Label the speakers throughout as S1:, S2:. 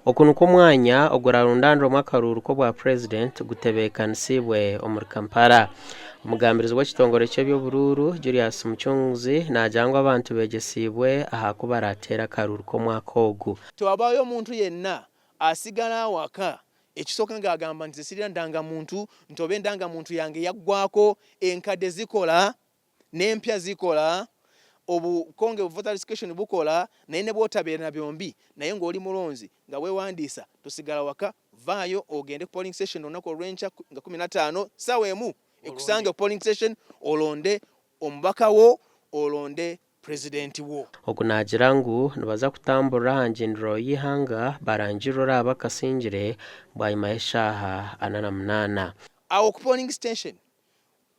S1: Ogu nikwo omwanya ogurarundanirwamu akaruuru k'obwa Purezidenti gutebeekanisiibwe omuri Kampala. Omugambirizi w'ekitongore ky'eby'oburuuru, Julius Mucunguzi naagira ngu abantu beegyesiibwe aha ku baraateere akaruuru k'omwaka ogu.
S2: Tewabaayo omuntu yenna asigala awaka ekisooka ng'agamba nti nze sirina ndangamuntu nti oba endangamuntu yange yaggwaako, enkadde zikola n'empya zikola, obukonge bu voter registration bukola naye ne bw'otabeera na byombi naye ng'oli mulonzi nga weewandiisa tosigala waka vaayo ogende ku polling station olunaku olw'enkya nga 15 ssaawa emu ekusange ku polling station olonde omubaka wo olonde pulezidenti wo.
S1: Ogu naagira ngu nibaza kutamburira aha ngyendero y'eihanga barangirire oraabe akasingire bwanyima y'eshaaha 48.
S2: Awo ku polling station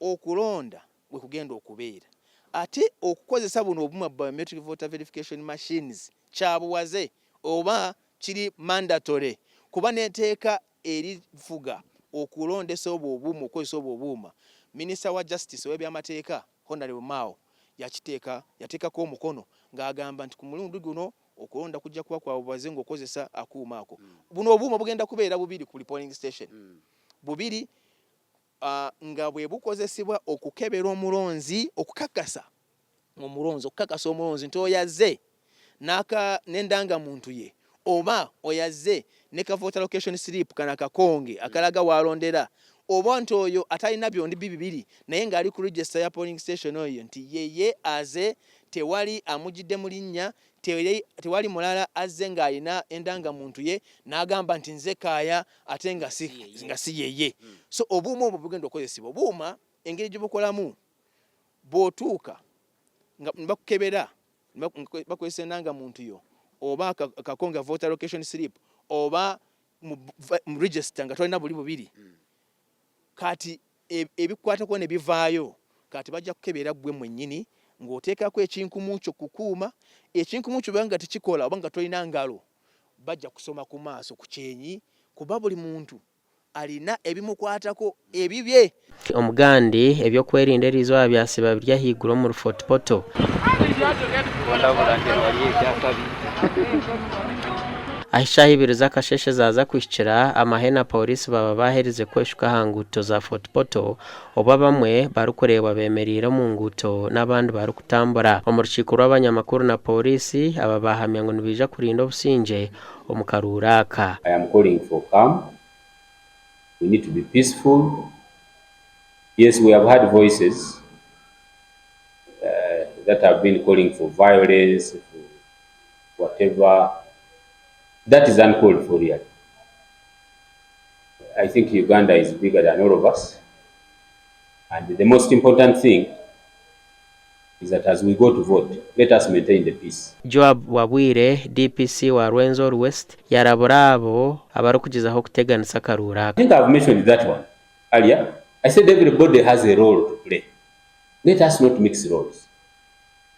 S2: okulonda bwe kugenda okubeera ate okukozesa buno obuma bu biometric voter verification machines kyabuwaze oba kiri mandatory kuba n'eteeka erifuga okulondesa obwo obuuma okukozesa obwo obuuma Minisita wa Justice ow'ebyamateeka Honarable Mao yakiteeka yateekako omukono ng'agamba nti ku mulundi guno okulonda kujja kuba kwa buwaze ng'okozesa akuuma ako. Buno obuuma bugenda kubeera bubiri ku buli polling station bubiri nga bwe bukozesebwa okukebera omulonzi, okukakasa omulonzi, okukakasa omulonzi nti oyo azze n'aka n'endangamuntu ye oba oyo azze ne ka voter location slip kano akakonge akalaga w'alondera oba nti oyo atalina byombi bibiri naye ng'ali ku register ya polling station oyo nti yeye aze tewali amujjidde mu linnya Tewali mulala azze ng'alina endangamuntu ye n'agamba nti nze Kaaya ate nga si nga si yeye. So obuuma obwo bugenda okukozesebwa. Obuuma engeri gye bukolamu bw'otuuka nga ne bakukebera bakozesa endangamuntu yo oba akakonge voter location slip oba mu register nga tolina buli bubiri Kati ebikukwatako ne bivaayo, kati bajja kukebera ggwe mwennyini ng'oteekako ekinkumu kyo kukuuma. Ekinkumu kyo bw'eba nga tekikola oba nga tolina ngalo, bajja kusoma ku maaso ku kyenyi kuba buli muntu alina ebimukwatako ebibye.
S1: Omugandi, Eby'okwerinda eriizooba byasiba biri ahaiguru omuri Fort Portal. Ahu eshaaha ibiri z'akasheeshe zaaza kuhikira, amahe na Pooriisi baaba baaherize kweshuka aha nguuto za Fort Portal obwo abamwe barikureebwa bemereire omu nguuto n'abandi barikutambura. Omu rukiiko rw'abanyamakuru na Pooriisi, aba baahamya ngu nibaija kurinda obusingye omu karuuru aka.
S3: I am calling for calm, we need to be peaceful, yes we have had voices that have been calling for violence, for whatever, that is uncalled for really. I think Uganda is bigger than all of us and the most important thing is that as we go to vote, let us maintain the peace.
S1: Joab Wabwire, DPC wa Rwenzori West yarabura abo abarikugyezaho kuteganisa akaruuru
S3: I
S1: aka.
S3: think I've mentioned that one earlier. I said everybody has a role to play. Let us not mix roles.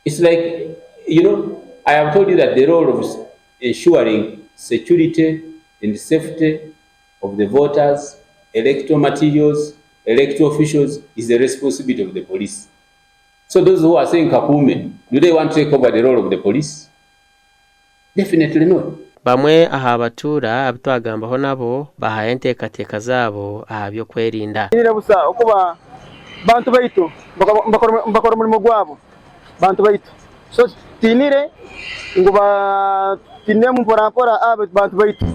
S3: It's like, you know, I have told you that the role of ensuring security and safety of the voters, electoral materials, electoral officials is the responsibility of the police. So those who are saying Kakuume, do they want to take over the role of the police? Definitely not.
S1: Bamwe aha batuura abu twagambaho nabo bahayo enteekateeka zaabo aha by'okwerinda.
S4: Nyine busa okuba bantu baitu mbakora omurimo gwabo bantu baitu so tutinire ngu batinemu mpora mpora abo bantu baitu.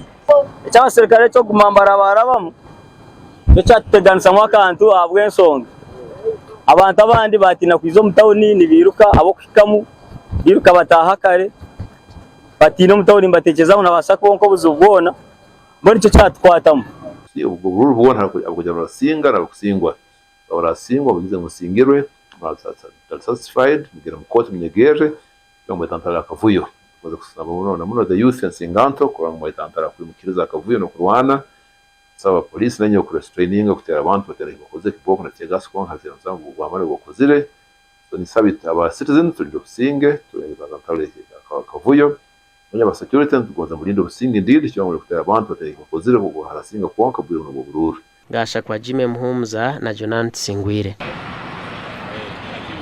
S5: Eky'abaserukare eky'okuguma nibarabarabamu nikyo kyatuteganisamu akantu ahabw'enshonga abantu abandi baatiina kwija omu tawuni nibairuka ab'okuhikamu bairuka bataaha kare batiina omu tawuni nibatekyereza ngu nihabaasa kubaho nk'obuzibu bwona mbwenu nikyo kyatukwatamu.
S6: Obwo bururu bwona ahabw'okugira ngu orasinga nari kusingwa. Waaba orasingwa ogize ngu osingirwe, mutari satisfied mugyende omu kooti munyegerere kugira ngu mwetantare akavuyo. Tumaze kusaba muno na muno the youth ensinganto kurora ngu mwetantara kwimukiriza akavuyo n'okurwana. Tusaba police nainye ku restraininga kuteera abantu bataine eki bakozire kibooko na tear gas kwonka hateera omusango gw'amani ogu okozire. So ninsaba itwe aba citizens turinde obusinge, twetantare akavuyo. Manya aba security nitugonza murinde obusinge indeed kyonka mureke kuteera abantu bataine eki bakozire harasinga kwonka obwire buno bw'oburuuru.
S1: Gashakwa Jimmy Muhumuza na Jonan Tusingwire.